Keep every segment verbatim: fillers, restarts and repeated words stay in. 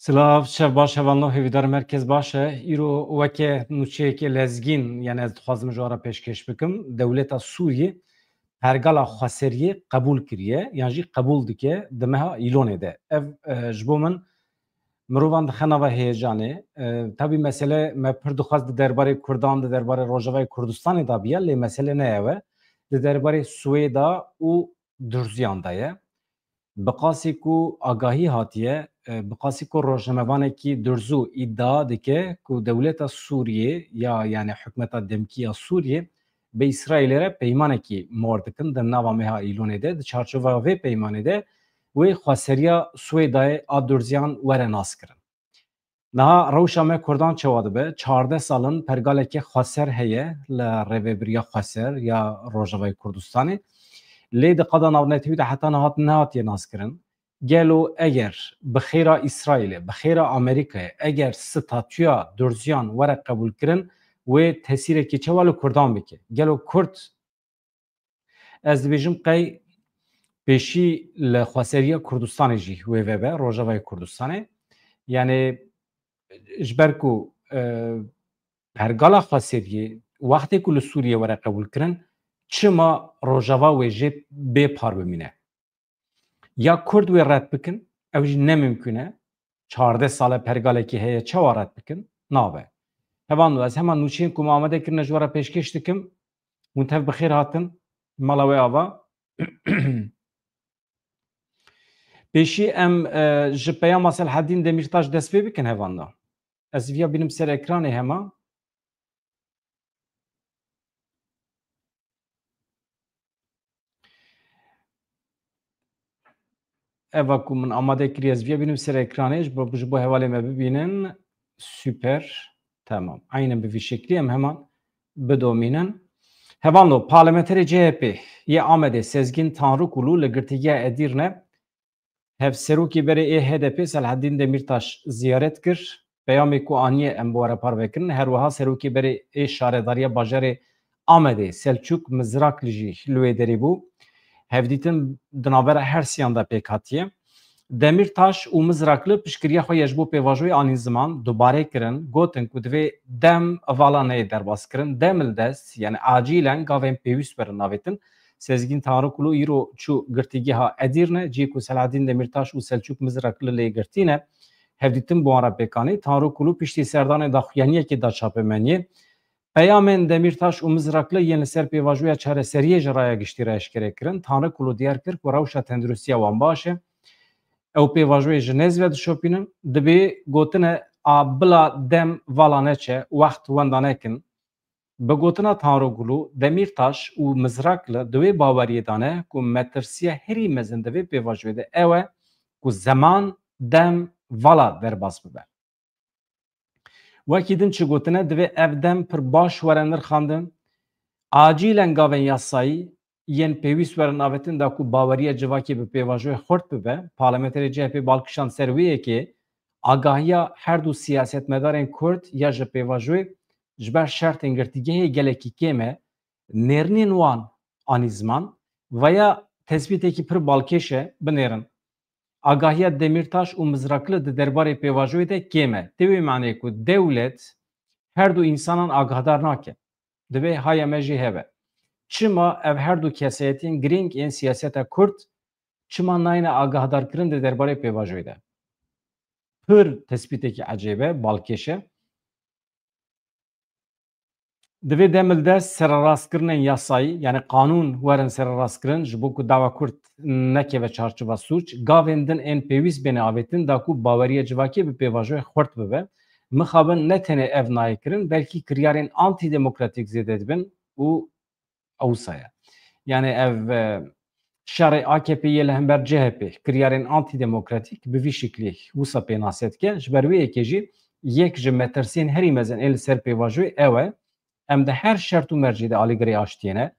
Silav, şev baş, hevalno, hêvîdar merkez baş e. Îro weke nûçeyekê lezgîn, yani ez dixwazim ji we re pêşkêş bikim. Dewleta Sûriyê pergala xweseriyê qebûl kiriye, yan jî qebûl dike di meha Îlonê de. Ev, e, ji bo min mirovan dixe nava heyecanê. E, tabî mesele me pir dixwest di derbarê Kurdan, di derbarê Rojavayê Kurdistanê de biya, lê mesele ne ew e. Di derbarê Swêda û Durziyan de ye. Bi qasî ku agahî hatiye, e, bi qasî ku rojnamevanekî Durzû îdia dike ku dewleta Sûriyê ya, yani hikûmeta demkî ya Sûriyê bi Îsraîlê re peymanekî mor dikin di nava meha Îlonê de, di çarçova vê peymanê de wê xweseriya Swêdayê a Durziyan were naskirin. Niha rewşa me Kurdan çawa dibe? Çardeh sal in pergaleke xweser heye li rêvebiriya xweser ya Rojavayê Kurdistanê. Lê di qada navnetewî de heta niha nehatiye naskirin. Gelo eger bi xêra Îsraîlê, bi xêra Amerîkayê, eger statûya Durziyan were qebûlkirin, wê tesîrekî çawa li Kurdan bike? Gelo Kurd Ez dibêjim qey pêşî li xweseriya Kurdistanê jî wê vebe, Rojavayê Kurdistanê. Yani ji ber ku, e, pergala xweseriyê wextê ku li Sûriyê were qebûl kirin, çima Rojava wê jê bê par bimîne? Ya Kurd wê red bikin, ew jî ne mimkûn e. Çardeh sal e pergalekî heye, çawa red bikin? Nabe. Hevalno, ez hema nûçeyên ku me amade kirine ji we re pêşkêş dikim. Hûn tev bi xêr hatin. Mala we ava. Pêşî em, e, ji peyama Selhedîn Demîrtaş dest pê bikin, hevalno. Ez viya bînim ser ekranê hema. Eva ku min amade kiriye, ez viya bînim ser ekranê, ji bo, ji bo hevalê me bibînin. Süper. Tamam. Aynen bi vî şeklî em heman bidomînin. Hevalno, parlamenterê C H P yê Amedê Sezgîn Tanrıkulu li girtîgeha Edîrne hevserokê berê ê H D P Selahaddîn Demîrtaş ziyaret kir. Peyamê ku aniye em bi we re parve kirin. Her wiha serokê berê ê şaredariya bajarê Amedê Selçuk Mizrakli jî li wê derê bû. Hevdîtin di navbera her siyan de pêk hatiye. Demîrtaş û Mizrakli piştgiriya xwe ya ji bo pêvajoyê anîn ziman, dubare kirin, gotin ku divê dem vala neyê derbas kirin, dem li dest, yani acîlen gavên pêwîst werin avêtin. Sezgîn Tanrıkulu îro çû girtîgeha Edîrne, cihê ku Selahaddîn Demîrtaş û Selçuk Mizrakli lê girtî ne, hevdîtin bi wan re pêk anî. Tanrıkulu piştî serdanê daxuyaniyekê da çapemeniyê. Peyamên Demîrtaş û Mizrakli yên li ser pêvajoya çareseriyê ji raya giştî re eşkere kirin. Tanrıkulu diyar kir ku rewşa tenduristiya wan baş e. Ew pêvajoyê ji nêz ve dişopînin. Dibê gotine a bila dem vala neçe, wext wenda nekin. Bi gotina Tanrıkulu, Demîrtaş û Mizrakli di wê baweriyê de ne ku metirsiya herî mezin di vê pêvajoyê de ew e ku zeman, dem, vala derbas bibe. Wekî din çi gotine, divê ev dem pir baş were nirxandin. Acîlen gavên yasayî yên pêwîst werin avêtin da ku baweriya civakê bi pêvajoyê xurt bibe. Parlamenterê C H P bal kişand ser wê yekê, agahiya her du siyasetmedarên Kurd ya ji pêvajoyê ji ber şertên girtîgehê gelekî kêm e, nêrînên wan anî ziman, veya tespîtekî pir balkêş e, binêrin. Agahiya Demîrtaş û Mizrakli di derbarê pêvajoyê de kêm e. Tê wê maneyê ku dewlet her du însanan agahdar nake. Divê haya me jî hebe. Çima ev her du kesayetiyên girîng ên siyaseta Kurd çima nayne agahdarkirin di derbarê pêvajoyê de? Pir tespîtekî ecêb e, balkêş e. Divê dem li dest sererastkirinên yasayî, yani qanûn werin sererastkirin, ji bo ku dava Kurd nekeve çarçova sûc, gavên din ên pêwîst bêne avêtin, da ku baweriya civakê bi pêvajoyê xurt bibe. Mixabin ne tenê ev nayê kirin, belkî kiryarên antîdemokratîk zêde dibin û ew wisa ye. Yani ev, e, şerê A K P yê li hember C H P, kiryarên antîdemokratîk bi vî şiklî wisa pênase dike. Ji ber wê yekê jî yek ji metirsiyên herî mezin ên li ser pêvajoyê ew e, em di her şert û mercê de alîgirê aştiyê ne.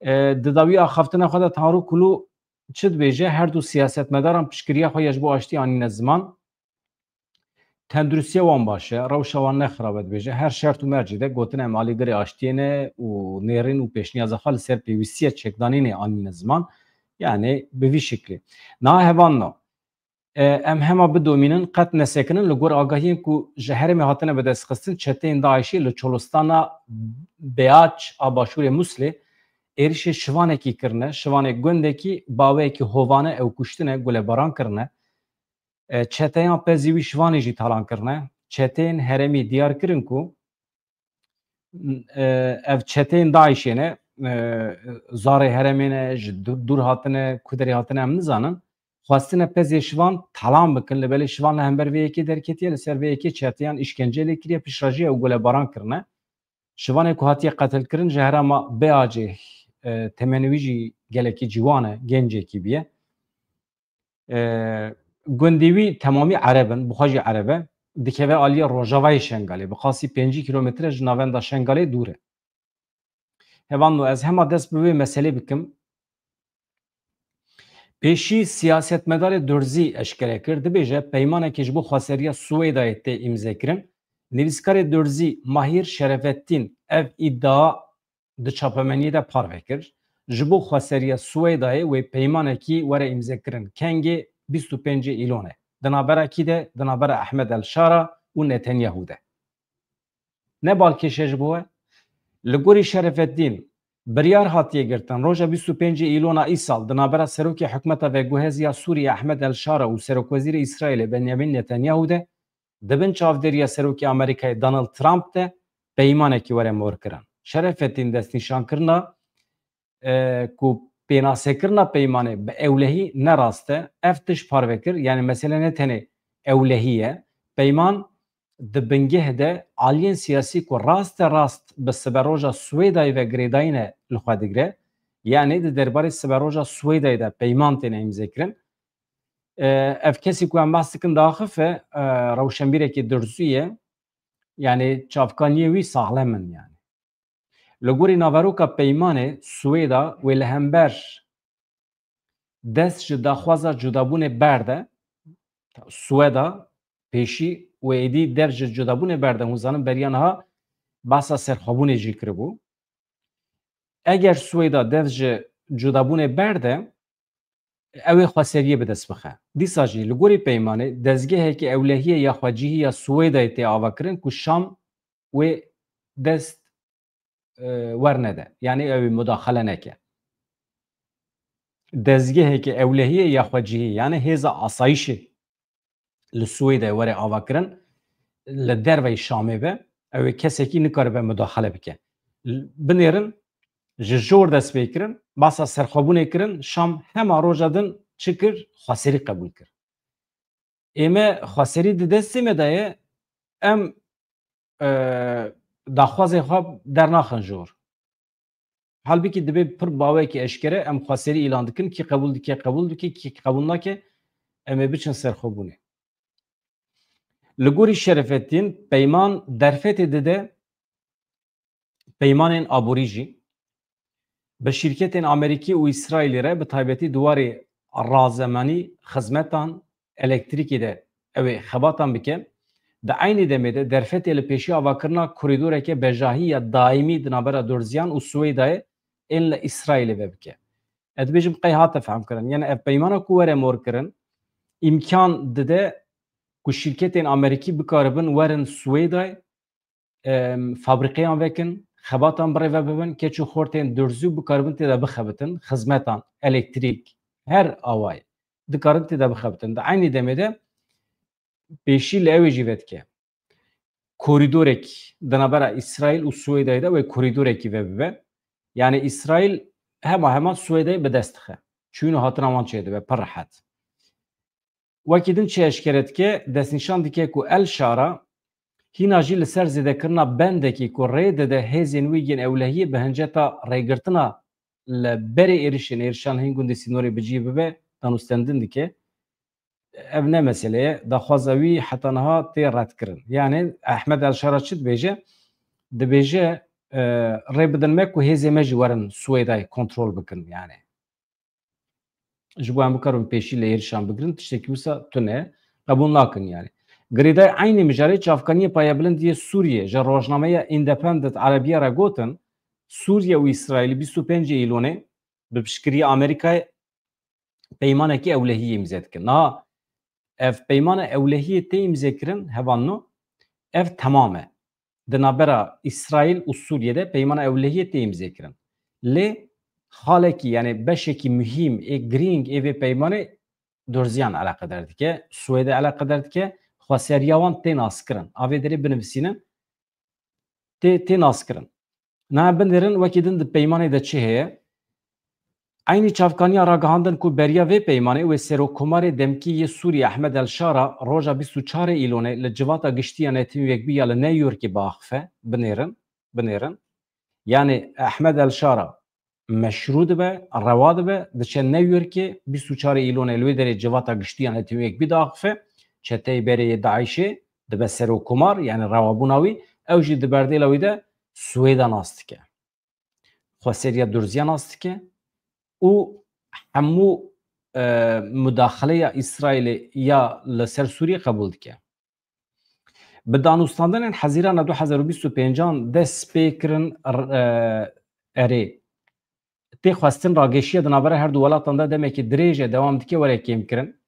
E, di dawî axaftina xwe de Tanrıkulu çi dibêje? Her du siyasetmedaran piştgiriya xwe ya ji bo aştiyê anîne ziman. Tenduristiya wan baş e, rewşa wan ne xirab e, dibêje. Her şert û mercê de gotine em alîgirê aştiyê ne û nêrîn û pêşniyaza xwe li ser pêwîstiya çekdanînê anîne ziman. Yani bi vî şiklî. Niha hevalno, Em hema bidomînin, qet nesekinin, li gor agahiyên ku ji herêmê hatine bidestxistin, çeteyên DAIŞê li çolistana Beaç a başûrê Muslê êrişê şivanekî kirine, şivanê gundekî baweyekî hovane ew kuştine, gulebaran kirine. E, çeteyan pezî wî şivanê jî talan kirine. Çeteyên herêmî diyar kirin ku, e, ev çeteyên DAIŞê ne, e, zarê herêmê ne, ji dû-, dûr hatine, ku derê hatine em nizanin. Xwestine pezê şivan talan bikin, li belê şivan li hember vê yekê derketiye, li ser vê yekê çeteyan îşkence lê kiriye, piştre jî ew gulebaran kirine. Şivanê ku hatiye qetilkirin ji herêma Beacê, e, temenê wî jî gelekî ciwan e, gencekî bûye. E, gundî wî temamî Ereb in, bi xwe jî Ereb e. Dikeve aliyê rojavayê Şengalê, bi qasî pêncî kîlometre ji navenda Şengalê dûr e. Hevano, ez hema dest bi vê meselê bikim. Pêşî siyasetmedarê Durzî eşkere kir, dibêje peymanekê ji bo xweseriya Swêdayê tê îmzekirin. Nivîskarê Durzî Mahîr Şerefettîn ev îdia di çapemeniyê de parve kir. Ji bo xweseriya Swêdayê wê peymanekî were îmzekirin. Kengê bîst û pêncê Îlonê. Di navbera kî de? Di navbera Ehmed El Şara û Netanyahu de. Ne balkêş e ji bo we? Li gorî Şerefeddîn, biryar hatiye girtin, roja bîst û pêncê Îlona îsal di navbera serokê hikûmeta veguhezî ya Sûriyê Ehmed El Şara û serokwezîrê Îsraîlê Benyamin Netanyahu de, di bin çavdêriya serokê Amerîkayê Donald Trump de peymanekî were morkirin. Şerefeddîn destnîşankirina, e, ku pênasekirina peymanê bi ewlehî ne rast e. Ev tişt parve kir, yanî mesele ne tenê ewlehî ye. Peyman di bingeh de aliyên siyasî ku raste rast bi siberoja Swêdayê ve girêdayî ne li xwe digire. Yanî di derbarê siberoja Swêdayê de peyman têne îmzekirin. E, ev kesî ku em behs dikin diaxife, e, rewşenbîrekî Durzî ye. Yanî çavkaniyê wî saxlem in yanî. Li gorî naveroka peymanê Swêda wê li hember dest ji daxwaza cudabûnê berde. Swêda pêşî wê êdî dev ji cudabûnê berde. Hûn zanin beriya niha behsa serxwebûnê jî kiribû. Eger Swêda dev ji cudabûnê berde, ew ê xweseriyê bi dest bixe. Dîsa jî li gorî peymanê dezgehekî ewlehiyê ya xwecihî ya Swêdayê tê avakirin ku Şam wê dest, e, wernede. Yanî ew ê mudaxele neke. Dezgehekî ewlehiyê ya xwecihî, yanî hêza asayişê li Swêdayê were avakirin, li derveyî Şamê be, ew ê kesekî nikaribe mudaxele bike. L-, binêrin, ji jor dest pê kirin, basa serxwebûnê kirin, Şam hema roja din çi kir? Xweserî qebûl kir. Ê me xweserî di destê me de ye, em, e, daxwazê xwe dernaxin jor. Halbikî dibê pir bawekî eşkere em xweserî îlan dikin, kî qebûl dike, qebûl dike, kî qebûl nake, em ê biçin serxwebûnê. Li gorî Şerefeddîn, peyman derfetê dide peymanên aborî jî. Bi şîrketên Amerîkî û Îsraîlî re bi taybetî di warê razemanî, xizmetan, elektrîkê de ew ê xebatan bike. Di eynî demê de derfetê li pêşî avakirina korîdoreke bejahî ya daîmî di navbera Durziyan û Swêdayê ên li Îsraîlê ve bike. Ez dibêjim qey hate fehmkirin. Yanî ev peymana ku were morkirin, îmkan dide ku şîrketên Amerîkî bikaribin werin Swêdayê, em, fabrîqeyan vekin, xebatan birêve bibin, keç û xortên Durzû bikaribin tê de bixebitin, xizmetan, elektrîk, her awayê dikarin tê de bixebitin. Di eynî demê de pêşî li ew ê jî vedike. Korîdorek di navbera Îsraîl û Swêdayê de wê korîdorekî vebibe. Yanî Îsraîl hema hema Swêdayê bi dest dixe. Çûn û hatina wan çêdibe pir rehet. Wekî din çi eşkere dike, destnîşan dike ku El Şara hîna jî li ser zêdekirina bendekî ku rê dide hêzên wî yên ewlehiyê bi hinceta rêgirtina li berê êrişên, êrişan hîn gundê sînorê bi cî bibe, danûstendin dike. Ev ne mesele ye. Daxwaza wî heta niha tê redkirin. Yanî Ehmed El Şara çi dibêje? Dibêje, e, rê bidin me ku hêzê me jî werin Swêdayê kontrol bikin yanî. Ji bo em bikarin pêşî li êrişan bigirin, tiştekî wisa tune qebûl nakin yanî. Girêdayî eynî mijarê çavkaniyê payebilind yê Sûriyê ji rojnameya Independent Arabiya re gotin, Sûriye û Îsraîlî bîst û pêncê Îlonê bi piştgirî Amerîkayê peymanekî ewlehiyê îmze dikin. Niha Ev peymana ewlehiyê tê îmzê kirin, hevalno, ev temam e. Di navbera Îsraîl û Sûriyê de peymana ewlehiyê tê îmzê kirin. Lê xalekî, yani beşekî muhîm ê girîng ê vê peymanê Durziyan eleqedar dike, Swêde eleqedar dike, xweseriya wan tê naskirin. A vê derê binivîsînin, tê, tê naskirin. Niha binêrin wekî din di peymanê de çi heye? Eynî çavkaniya ragihandin ku beriya vê peymanê wê Serokkomarê demkî yê Sûriyê Ehmed El Şara roja bîst û çarê Îlonê li Civata Giştî ya Netewên Yekbûyî ya li New Yorkê biaxife, binêrin, binêrin. Yani Ehmed El Şara meşrû dibe, rewa dibe, diçe New Yorkê, bîst û çarê Îlonê li wê derê Civata Giştî ya Netewên Yekbûyî diaxife, çeteyê berê yê DAIŞê dibe serokkomar, yani rewabûna wî, ew jî di berdêla wî de Swêda nas dike. Xweseriya Durziya nas dike û hemû, e, mudaxeleya Îsraîlê ya li ser Sûriyê qebûl dike. Bi danûstandinên Hezîrana du hezar û bîst û pêncan dest pê kirin, r-, e, erê. Tê xwestin rageşiya di navbera her du welatan de demekî dirêj e, dewam dike were kêmkirin.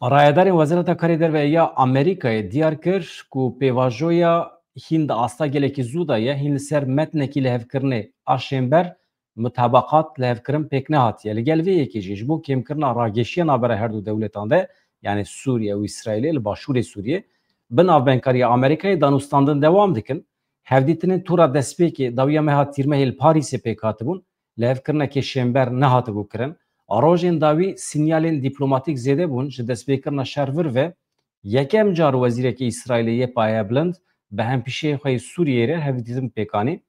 Rayedarên Wezareta Karê Derve ya Amerîkayê diyar kir ku pêvajoya hîn di asta gelekî zû de ye, hîn li ser metnekî lihevkirinê a Şênber mutabaqat lihevkirin pêk nehatiye. Li gel vê yekê jî ji bo kêmkirina rageşiya navbera her du dewletan de, yani Sûriye û Îsraîlê li başûrê Sûriyê, bi navbeynkariya Amerîkayê danûstandin dewam dikin. Hevdîtinên tura destpêkê dawiya meha Tîrmehê li Parîsê pêk hatibûn, lihevkirinekê Şênber nehatibû kirin. Rojên dawî sînyalên dîplomatîk zêde bûn, ji destpêkirina şer vir ve yekem car wezîrekî Îsraîlê yê payebilind bi hempîşeyê xwe yê Sûriyeyê re hevdîtin pêk anî.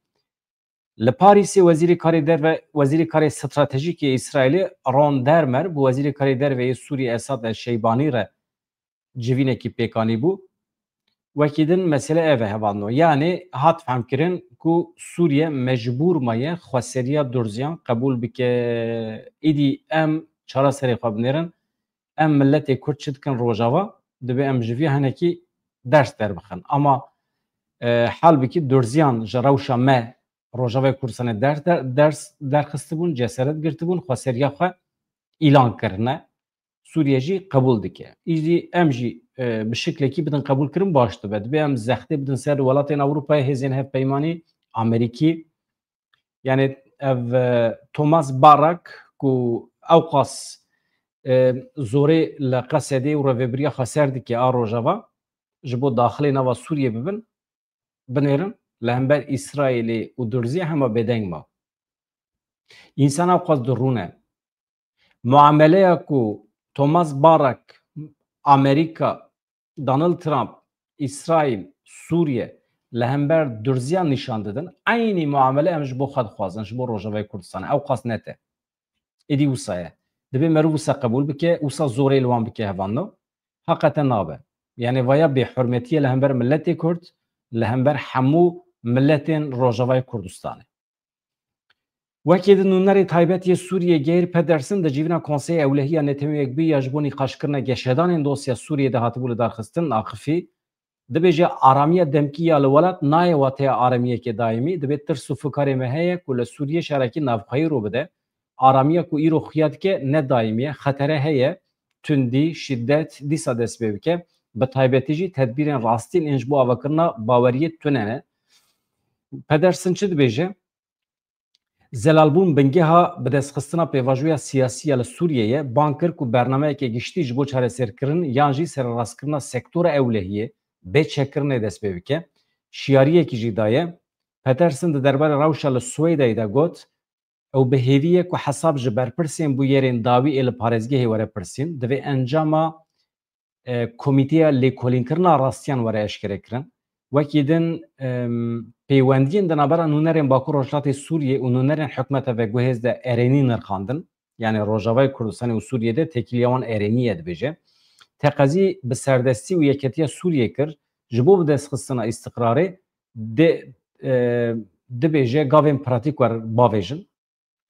Li Parîsê Wezîrê Karê Derve, Wezîrê Karê Stratejîk yê Îsraîlê Ron Dermer bi Wezîrê Karê Derve yê Sûriyê Esad El Şeybanî re civînekî pêk anîbû. Wekî din mesele ev e, hevalno. Yanî hat fehmkirin ku Sûriye mecbûr maye xweseriya Durziyan qebûl bike. Îdî em çareserê xwe binêrin. Em miletê Kurd çi dikin Rojava? Divê em ji vî hinekî ders derbixin. Ama, e, halbikî Durziyan ji rewşa me Rojavayê Kurdistanê der-, der-, ders derxistibûn, cesaret girtibûn, xweseriya xwe îlan kirine. Sûriye jî qebûl dike. Îdî em jî, e, bi şiklekî bidin qebûlkirin baş dibe. Dibê em zextê bidin ser welatên Ewropayê, hêzên hevpeymanî, Amerîkî. Yani ev, e, Thomas Barak ku ewqas, e, zorê li Qesedê û rêvebiriya xweser dike a Rojava ji bo daxilê nava Sûriye bibin, binêrin, li hember Îsraîlê û Durziyê hema bêdeng ma. Însan ewqas dirûne. Muameleya ku Thomas Barak, Amerîka, Donald Trump, Îsraîl, Sûriye li hember Durziyan nîşan didin, eynî muamele em ji bo xwe dixwazin, ji bo Rojavayê Kurdistanê. Ewqas net e. Êdî wisa ye. Divê meriv wisa qebûl bike, wisa zorê li wan bike hevalno. Heqeten nabe. Yani vaya bêhurmetiyê li hember miletê Kurd, li hember hemû miletên Rojavayê Kurdistanê. Wekî di nûnerê taybet yê Sûriyê Geir Pedersen di civîna Konseyê Ewlehiya Netewên Yekbûyî ya ji bo nîqaşkirina geşedanên dosya Sûriyê de hatibû lidarxistin, axifî, dibêje, aramiya demkî ya li welat nayê wateya aramiyekê daîmî, dibê tirs û fikarê me heye ku li Sûriyê şerekî navxweyî rû bide. Aramiya ku îro xuya dike ne daîmî ye, xetere heye, tundî, şîdet dîsa dest pê bike, bi taybetî jî tedbîrên rastîn ên ji bo avakirina baweriyê tune ne. Pedersen çi dibêje? Zelalbûn bingeha bidestxistina pêvajoya siyasî ya li Sûriyê ye, bang kir ku bernameyeke giştî ji bo çareserkirin yan jî sererastkirina sektora ewlehiyê bê çekkirinê dest pê bike. Şiyariyekî jî daye. Peterson di derbarê rewşa li Swêdeyê de got, ew bi hêvî ye ku hesab ji berpirsên bûyerên dawî ê li parêzgehê were pirsîn, divê encama e, Komîteya Lêkolînkirina Rastiyan were eşkerekirin. Wekî din, em, peywendiyên di navbera nûnerên Bakur Rojhilatê Sûriyê û nûnerên hikûmeta veguhêz de erênî nirxandin. Yani Rojavayê Kurdistanê û Sûriyê de têkiliya wan erênî ye, dibêje. Teqezî bi serdestî û yeketiya Sûriyê kir, ji bo bidestxistina îstiqrarê di, e, dibêje gavên pratîk wer bavêjin.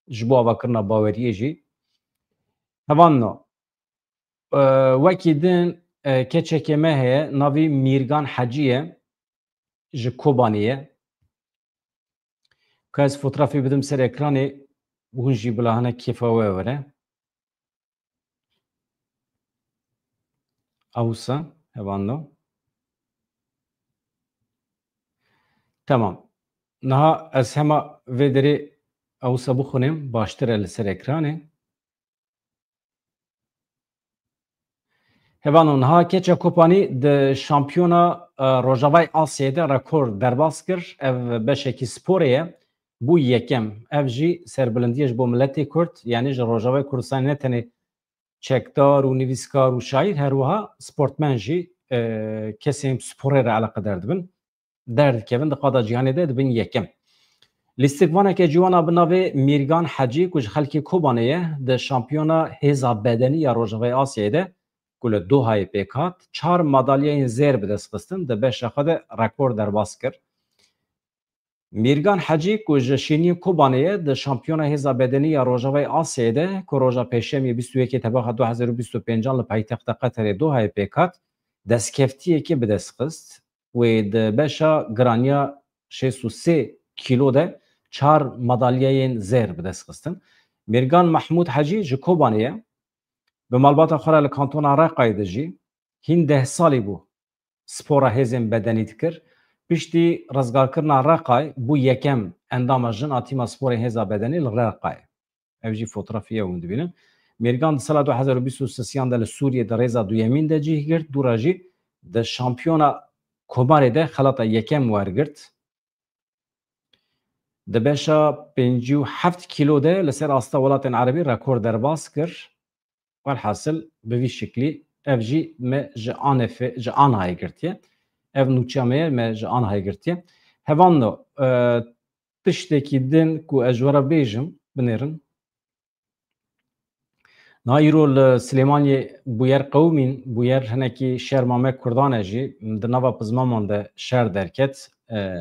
Ji bo avakirina baweriyê jî. Hevalno, e, wekî din, e, keçekê me heye, navî Mîrgan Hecî ye, ji Kobanê ye. Ka ez fotografê bidim ser ekranê, hûn jî bila hene kêfa we were. Awsa, hevalno. Tamam. Niha ez hema vê derê awsa bixwînim, baştir e li ser ekranê. Hevalno, niha Keça Kobanî di şampiyona, e, Rojavayê Asyayê de rekor derbas kir. Ev beşekî sporê ye. Bû yekem. Ev jî serbilindiyê ji bo miletê Kurd, yanî ji Rojavayê Kurdistanê ne tenê çekdar û nivîskar û şaîr, her wiha sportmen jî, e, kesên sporê re eleqedar dibin, derdikevin, di qada cîhanê de dibin yekem. Lîstikvaneke ciwana bi navê Mîrgan Hecî, ku ji xelkê Kobanê ye, di şampiyona hêza bedenî ya Rojavayê Asyayê de, ku li Dohayê pêk hat, çar madalyayên zêr bi dest xistin, di beşa xwe de rekor derbas kir. Mîrgan Hecî, ku ji şêniyên Kobanê ye, di şampiyona hêza bedenî ya Rojavayê Asyayê de, ku roja Pêşemiyê bîst û yekê Tebaxa du hezar û bîst û pêncan li paytexta Qeterê Dohayê pêk hat, destkeftiyekê bi dest xist. Wê di beşa giraniya şêst û sê kîlo de çar madalyayên zêr bi dest xistin. Mîrgan Mehmûd Hecî ji Kobanê ye. Bi malbata xwe re li kantona Reqayê dijî. Hîn deh salî bû spora hêzên bedenî dikir. Piştî rizgarkirina Reqay bû yekem endama jin a tîma sporên hêza bedenî li Reqayê. Ev jî fotografiya hûn dibînin. Mêrgan di sala du hezar û bîst û sisiyan de li Sûriyê di rêza duyemîn de cih girt. Dûra jî di şampiyona Komarê de xelata yekem wergirt. Di beşa pêncî û heft kîlo de li ser asta welatên erebî rekor derbas kir. Welhasil bi vî şiklî ev jî me ji Anefê, ji Anayê girtiye. Ev nûçeya me ye, me ji Anayê girtiye. Hevalno, e, tiştekî din ku ez ji we re bêjim, binêrin. Niha îro li Silêmaniyê bûyer qewimîn, bûyer hinekî şerma me Kurdan e jî, di nava pizmaman de şer derket. E,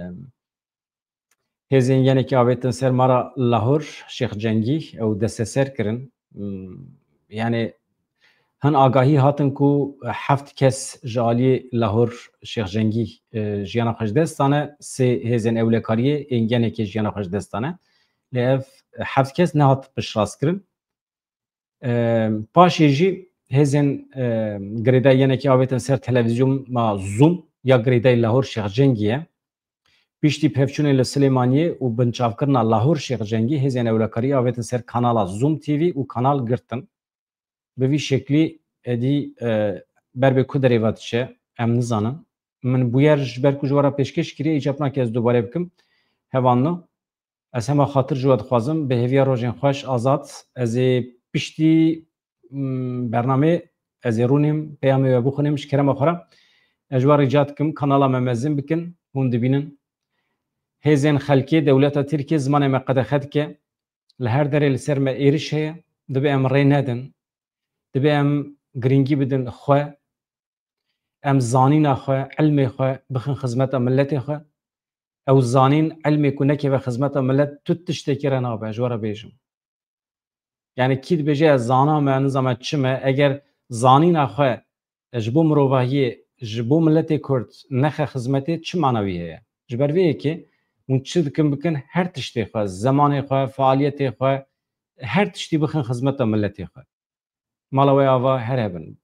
Hêzên yenekî avêtin ser mala Lahor Şêx Cengî, ew desteser kirin. Hmm, yani hin agahî hatin ku heft kes ji aliyê Lahor Şêx Cengî, e, jiyana xwe ji dest dane, sê hêzên ewlekariyê ên yenekê jiyana xwe ji dest dane. Lê ev heft kes nehat piştrast kirin. E, paşê jî hêzên, e, girêdayî yenekî avêtin ser televîzyona Zoom ya girêdayî Lahor Şêx Cengî ye. Piştî pevçûnê li Silêmaniyê û binçavkirina Lahor Şêx Cengî, hêzên ewlekariyê avêtin ser kanala Zoom T V û kanal girtin. Bi vî şeklî êdî, e, ber bi ku derê ve diçe, em nizanin. Min bûyer ji ber ku ji we re pêşkêş kiriye, îcab nake ez dubare bikim. Hevalno. Ez hema xatir ji we dixwazim, bi hêviya rojên xweş, azad. Ez ê piştî, mm, bernamê, ez ê rûnêm, peyamê we bixwînim, ji kerema xwe re. Ez ji we rica dikim, kanala me mezin bikin, hûn dibînin. Hêzên xelkê, dewleta Tirkiyê zimanê me qedexe dike. Li her derê li ser me êriş heye. Dibe em rê nedin. Dibe em girîngî bidin xwe. Em zanîna xwe, ilmê xwe bixin xizmeta miletê xwe. Ew zanîn, ilmê ku nekeve xizmeta milet, tu tiştekî re nabe, ji we re bêjim. Yani kî dibêje ez zana me, nizam me çi me, eger zanîna xwe ji bo mirovahiyê, ji bo miletê Kurd nexe xizmetê, çi mana wî heye? Ji ber vê yekê hûn çi dikin bikin, her tiştê xwe, zemanê xwe, faaliyetê xwe, her tiştî bixin xizmeta miletê xwe. Mala we ava her hebin.